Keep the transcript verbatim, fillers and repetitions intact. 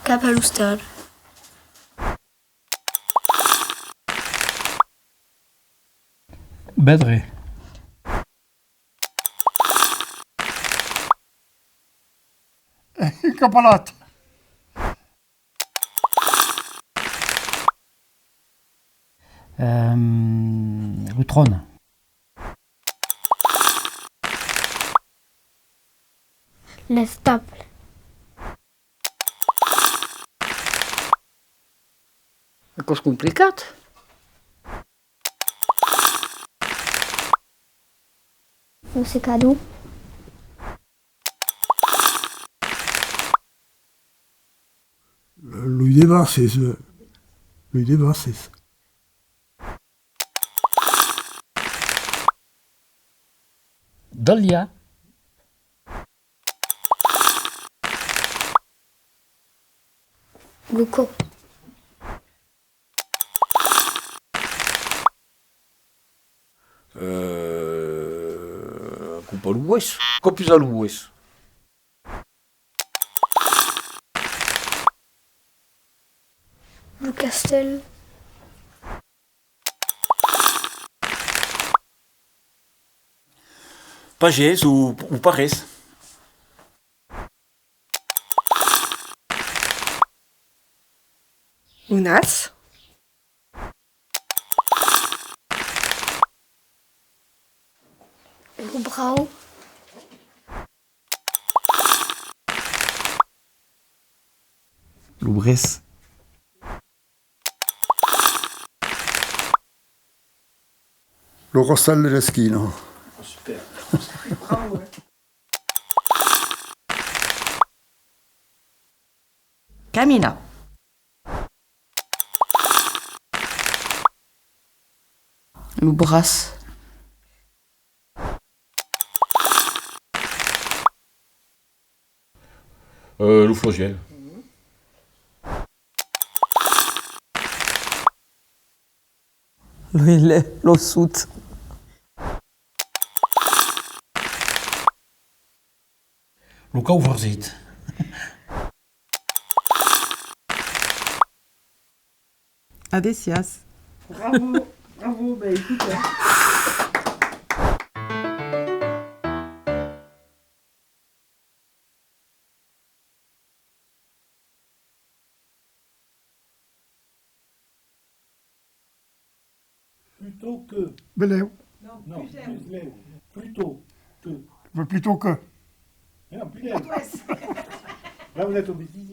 Cap a l'ostal. Vedre. Cap a l'at. Ehm, lo tròn. L'estable. Aquò's complicat. Lo secador. Lo, lo de Bassès, lo, lo de Bassès. Dahlia. Lo còp. Euh, copar lo boès. Còp usar lo boès. Lo castèl. Pagés o, o parés. Lo nas. Lo brau. Lo brèç. Lo rostal de l'esquina. Super. Caminar. Lo braç. Euh, lo flagèl. Lo hilèr, lo sut. Lo cauvarsit. Adessiatz. Bravo, bravo, ben écoute, hein. Plutôt que. Belèu. Non, non, plus lèu. Plutôt que. Mais plutôt que. Mais non, plus lèu. Là, vous êtes obligé.